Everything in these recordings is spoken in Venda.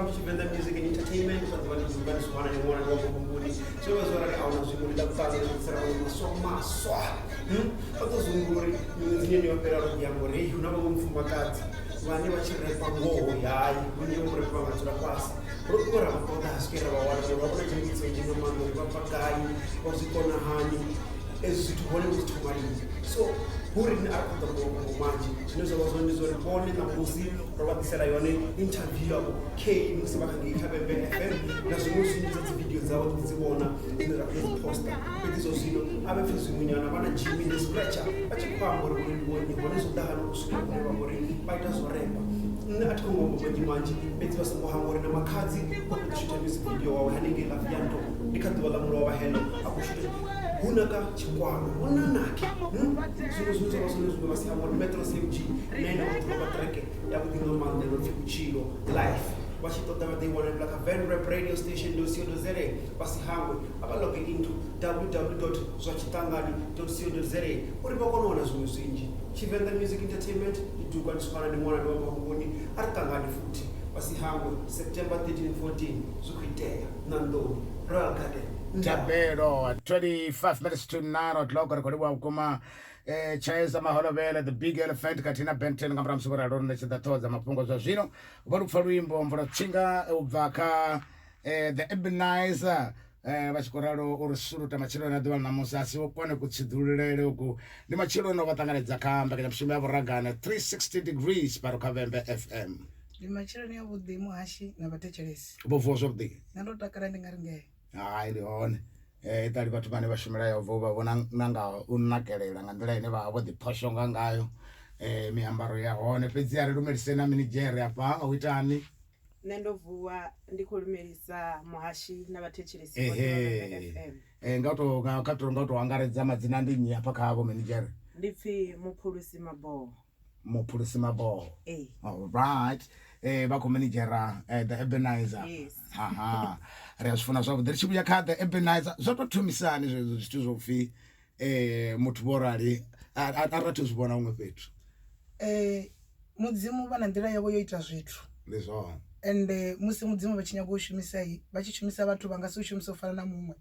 Welcome to Tshivenḓa Music and Entertainment. Zwa ḓuvha ndi ḓuvha ndi swana ndi ṅwana ndi wa muhumbuli. Zwo vha zwo rali ahuna zwiṅwe ndi ḓa vhuṱanzi ndi bvisela vhaṅwe maswa maswa. Vha ḓo zwi humbula uri miṅwedzini yeneyo yo fhela ro ḓi amba uri hei hu na vhaṅwe mufumakadzi vhane vha tshi repa ngoho hayi vhunzhi vho murepa vha nga dzula fhasi. Ro ṱuwa ra vha ṱoḓa ha swike ra vha wana ngori vha vhona dzhengidzo nnzhi nga maanḓa uri vha bva gai vha zwi kona hani ezwi zwithu hone vho zwi thoma lini. So hu riṋe a ri khou ḓa mafhungo manzhi zwine zwa vha zwone ndi zwa uri vhone ṋamusi ro vha ḓisela yone interview yavho k musi vha kha ngei kha Vhembe FM na zwiṅwe zwinzhi zwa dzi video dzavho ḓo dzi vhona dzine ra khou dzi posta. Fhedzi zwa zwino a vha pfhi zwiṅwe nyana vha na Jimmy the Scratcher vha tshi khou amba uri vhone ndi vhonnyi hone zwo ḓa hani u swika hune vha vhori vha ita zwo repa. Nṋe a thi khou amba manzhi manzhi fhedzi vha songo hangwa uri na Makhadzi o fhedza shutha music video wawe hanengei Lafianto ndi kha ḓuvha ḽa mulovha heḽo a khou shutha hu naka tshikwama hu na naki. Zwino zwine zwa vha zwone zwiṅwe vha si hangwa uri Metros MG na ene o ḓoropa track ya vhuḓi nga maanḓa ino pfi vhutshilo life vha tshi ṱoḓa vha ḓo i wana kha venrap radio station co za. Vha si hangwe a vha loge into www zwatshiṱangani co za uri vha kone u wana zwiṅwe zwinzhi. Tshivenḓa Music Entertainment ndi Duka ndi Swana ndi ṅwana ndi wa Mahunguni a ri ṱangane futhi vha si hangwe September 13 14 zwi khou itea Nandoni Royal Garden. Ndaa. Thabelo 25 minutes to 9 o'clock ri khou livhuwa vhukuma eh, Chaisa Maholovhele the big elephant khathihi na Benton nga murahu musi vho ralo ri ṋetshedza ṱhoho dza mafhungo zwa zwino vho ri pfa luimbo mvula tshinga u bva kha eh, the Ebenezer eh, vha tshi khou ralo uri suluta matsheloni a ḓuvha ḽa ṋamusi a si kone kutsiḓululele uku ndi matsheloni o vha ṱanganedza kha mbekanyamushumo ya vhuragane 360 degrees fhano kha Vhembe FM. Ndi matsheloni a vhuḓi muhashi na vhathetshelesi. Vho vuwa zwavhuḓi? Nṋe ndo takala ndi nga ri ngee. Hai ndi hone iṱali vhathu vhane vha shumela Yehova u vha vhona na nga u nakelela nga nḓila ine vha vha vho ḓi phoshonga ngayo miambaro ya hone fhedzi a ri lumelise na minidzhere afha u itani. Nṋe ndo vuwa ndi khou lumelisa muhashi na vhathetshelesi vhoṱhe vha Vhembe FM. Nga u to nga kha to nga u to angaredza madzina ndi nnyi hafha kha vho minidzhere? Ndi pfi Muphulusi Maboho. Muphulusi Maboho. Ee. Alright. Vha khou minidzhera the Ebenezer. Yes. Aha. Ri a zwi funa zwavhuḓi ri tshi vhuya kha the Ebenezer zwo to thomisani zwezwo zwithu zwo pfhi muthu vho rali a a thi zwi vhona huṅwe fhethu. Mudzimu vha na nḓila yavho yo ita zwithu. Ndi zwone. Ende musi mudzimu vha tshi nyaga u shumisa vha tshi shumisa vhathu vha nga si u shumise u fana na muṅwe.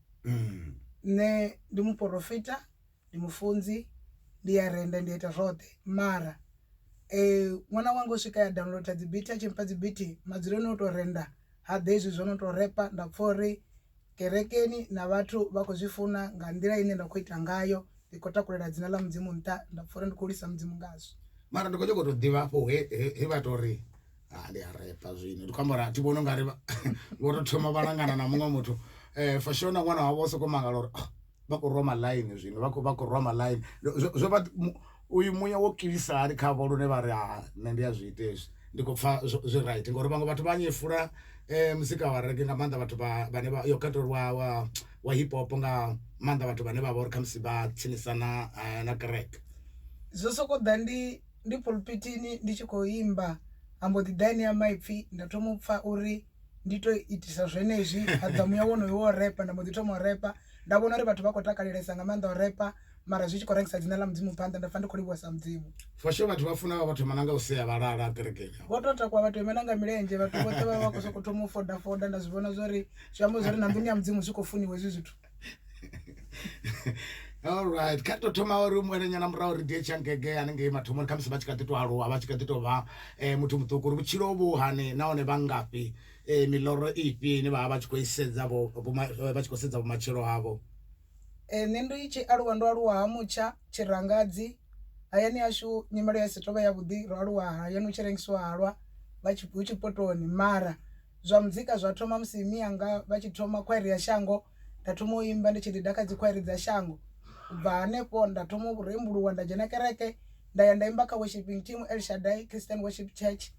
Nṋe ndi muporofita ndi mufunzi ndi ya renda ndi a ita zwoṱhe mara ṅwana wanga u swika ya downloader dzi bithi a tshi mpha dzi bithi madzuloni o to renda ha ḓa hezwi zwo no to repa nda pfha uri kerekeni na vhathu vha khou zwi funa nga nḓila ine nda kho ita ngayo ndi khou takulela dzina ḽa mudzimu nṱha nda pfha uri ndi khou hulisa mudzimu ngazwo. Mara ndi khou nyanga u to ḓivha hafho he he vha to ri ha ndi a repa zwino ndi khou amba uri a thi vhoni ungari vho to thoma vha langana na muṅwe muthu for sure na ṅwana wavho o soko mangala uri vha khou rwa maḽaini zwino vha khou vha khou rwa maḽaini zwo vha uyu muya wo kilisa hani khavho lune vha ri ha nṋe ndi a zwi ita hezwi ndi khou pfha zwi right ngori vhaṅwe vhathu vha nyefula muzika wa reggae nga maanḓa vhathu vha vhane vha yo katela wa wa wa hip hop nga maanḓa vhathu vhane vha vha uri khamusi vha tsinisa na na kereke. Zwo soko ḓa ndi ndi pulphithini ndi tshi khou imba ha mbo ḓi ḓa enea maipfi nda thoma u pfha uri ndi to itisa zwenezwi ha ḓa muya wonoyo wo repa nda mbo ḓi thoma u repa nda vhona uri vhathu vha khou takalelesa nga maanḓa u repa mara zwi tshi khou rengisa dzina ḽa mudzimu phanḓa nda pfa ndi khou livhuwesa mudzimu. For sure vhathu vha funa vha vha thoma na nga u sea vha lala kerekeni. Vho to takuwa vha to ima na nga milenzhe vhathu vhoṱhe vha vha vha khou sokou thoma u foda foda nda zwi vhona zwori zwi amba zwori na nḓuni ya mudzimu zwi khou funiwa hezwi zwithu. Alright, kha to thoma uri humbuele nyana murahu ri die Tshankege hanengei mathomoni khamusi vha tshi kha ḓi to aluwa vha tshi kha ḓi to vha muthu muṱuku uri vhutshilo vhu hani nahone vha ngafhi miloro ifhio ine vha vha vha tshi khou i sedza vho vha tshi khou sedza vhumatshelo havho. Nṋe ndi tshi aluwa ndo aluwa ha mutsha Tshirangadzi hayani hashu nyimelo ya si tovha ya vhuḓi ro aluwa hayani hu tshi rengisiwa halwa vha tshi hu tshipotoni mara Zwa muzika zwa thoma musi mianga vha tshi thoma khwairi ya shango nda thoma u imba ndi tshi ḽida kha dzi khwairi dza shango u bva hanefho nda thoma u rembuluwa nda dzhena kereke nda ya nda imba kha worshiping team El Shaddai Christian Worship Church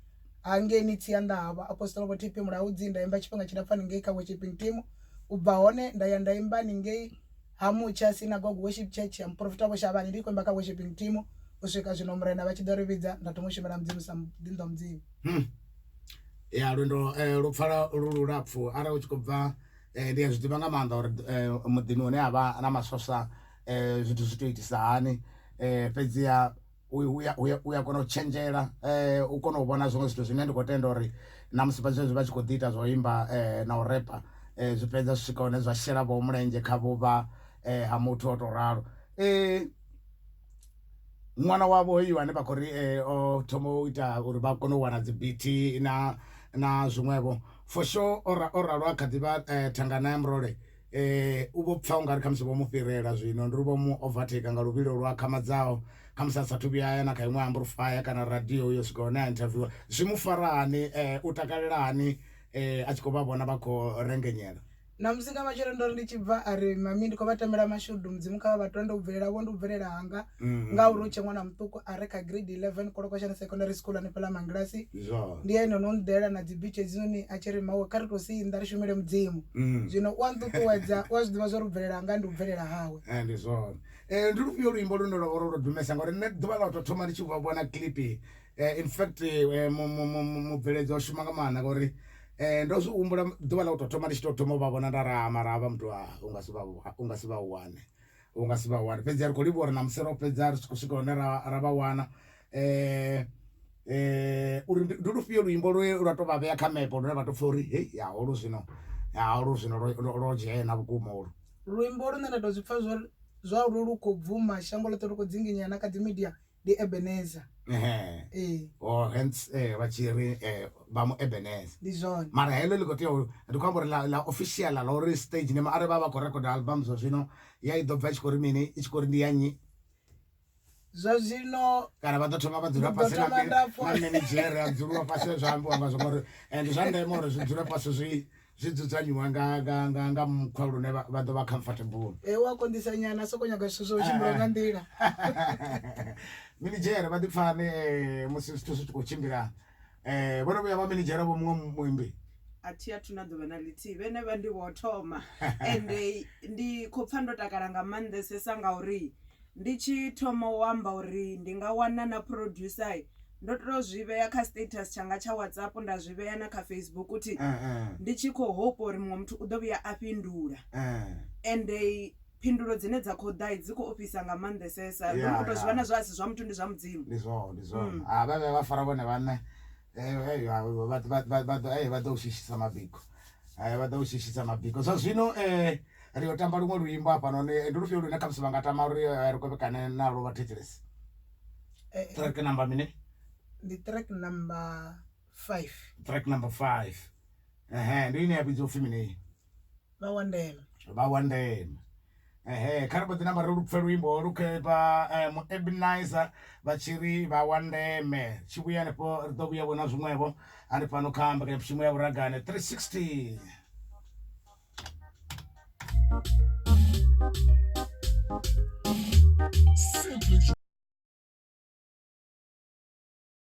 hangeini Tsianda ha vha Apostle Vho TP Mulaudzi nda imba tshifhinga tshilapfhu haningei kha worshiping team u bva hone nda ya nda imba haningei ha Mutsha Synagogue Worship Church ya Muporofita Vho Shavhani ndi khou imba kha worshiping team u swika zwino Murena vha tshi ḓo ri vhidza nda thoma u shumela Mudzimu sa muḓinḓa wa Mudzimu. Hmm. Ya lwendo lu pfala lu lulapfu arali u tshi khou bva ndi a zwi ḓivha nga maanḓa uri muḓini hune ha vha na maswoswa zwithu zwi to itisa hani fhedziha. U ya kona u tshenzhela, u kona u vhona zwiṅwe zwithu zwine ndi khou tenda uri na musi vha zwezwi vha tshi khou ḓi ita zwa u imba na u repa, zwi fhedza zwi swika hune zwa shela vho mulenzhe kha vhuvha ha muthu o to ralo. Ṅwana wavho hoyu ane vha khou ri o thoma u ita uri vha kone u wana dzi bithi na zwiṅwevho, for sure o ralo a kha ḓivha thangana ya murole, u vho pfha ungari khamusi vho mu fhirela zwino, ndi uri vho mu overtake nga luvhilo lwa akhamadzaho, khamusi a sathu vhuya aya na kha iṅwe amplifier kana radio yo swika hune a interviewer. Zwi mu fara hani, u takalela hani a tshi khou vha vhona vha khou rengenyela? Ṋamusi nga matshelo ndo ri ndi tshi bva a ri mami ndi khou vha tamela mashudu mudzimu kha vha vha tonde u bvelela vho ndi u bvelela hanga mm. ngauri hu tshe ṅwana muṱuku a re kha grade 11 Kolokoshane Secondary School hanefhaḽa Mangilasi ndi ene no nḓela na dzi beach hedzinoni a tshi ri mawe kha ri tou si nnḓa ri shumele mudzimu mm. Zwino u a nṱuṱuwedza u a zwi ḓivha zwa uri u bvelela hanga ndi u bvelela hawe. Eh, ndi zwone. Ndi lufhio luimbo lune lwa vha lwo dumesa ngauri nṋe ḓuvha ḽa u tou thoma ndi tshi vhona clip, in fact mubveledzi wa shuma nga maanḓa ngauri ndo zwi humbula ḓuvha ḽa u tou thoma ndi tshi tou thoma u vha vhona nda ra mara havha muthu u nga si vha u nga si vha wane, u nga si vha wane. Fhedzi ri khou livhuwa uri ṋamusi ro fhedza ri tshi khou swika hune ra vha wana. Uri ndi lufhio luimbo lwe lwa to vha vhea kha mepe lune vha to pfha uri hei ya holu zwino, ya holu zwino lwo dzhena vhukuma holu. Luimbo lune nda to zwi pfha zwa zwa uri lu khou bvuma shango ḽoṱhe lu khou dzinginyea na kha dzi media ndi Ebenezer. Ehe. Ee. Oh, hence vha tshi ri vha mu Ebenezer. Ndi zwone. Mara heḽo ḽi khou tea u, ndi khou amba uri ḽa ḽa official ḽa uri stage name arali vha vha khou rekhoda album zwa zwino ya i ḓo bva i tshi khou ri mini, i tshi khou ri ndi ya nnyi? Zwa zwino kana vha ḓo thoma vha dzula fhasi na minidzhere a dzuliwa fhasi zwa ambiwa ngazwo ngori ndi zwa ndeme uri zwi dzule fhasi zwi zwi dzudzanyiwa nga nga nga nga mukhwa lune vha ḓo vha comfortable. Ee, u a konḓisa nyana soko nyaga zwithu zwo tshimbila nga nḓila. Minidzhere vha ḓi pfa hani musi zwithu zwi tshi khou tshimbila, vho no vhuya vha minidzhere vho muṅwe muimbi? A thi athu na ḓuvha na ḽithihi vhene vha ndi vho thoma ende ndi khou pfha ndo takala nga maanḓesesa ngauri ndi tshi thoma u amba uri ndi nga wana na producer ndo to zwi vhea kha status tshanga tsha WhatsApp nda zwi vhea na kha Facebook uthi ndi tshi khou hope uri muṅwe muthu u ḓo vhuya a fhindula ende phindulo dzine dza khou ḓa dzi khou ofhisa nga maanḓesesa ndo no to zwi vhona zwa asi zwa muthu ndi zwa mudzimu. Ndi zwone, ndi zwone. Ha vha vhuya vha fara vhone vhaṋe vha ḓo u shishisa mabiko, vha ḓo u shishisa mabiko. Zwa zwino ri yo tamba luṅwe luimbo hafhanoni, ndi lufhio lune khamusi vha nga tama uri ri kovhekane nalwo vhathetshelesi? Track number mini? Ndi track number 5. Track number 5. Ehe, ndi ine ya vhidzwa upfhi mini? Vha wa ndeme. Vha wa ndeme. Ehe, kha ri mbo ḓi namba ri lupfe luimbo lu khe vha mu Ebenezer vha tshi ri vha wa ndeme. Tshi vhuya hanefho ri ḓo vhuya vhona zwiṅwevho hanefhano kha mbekanyamushumo ya Vhuragane 360.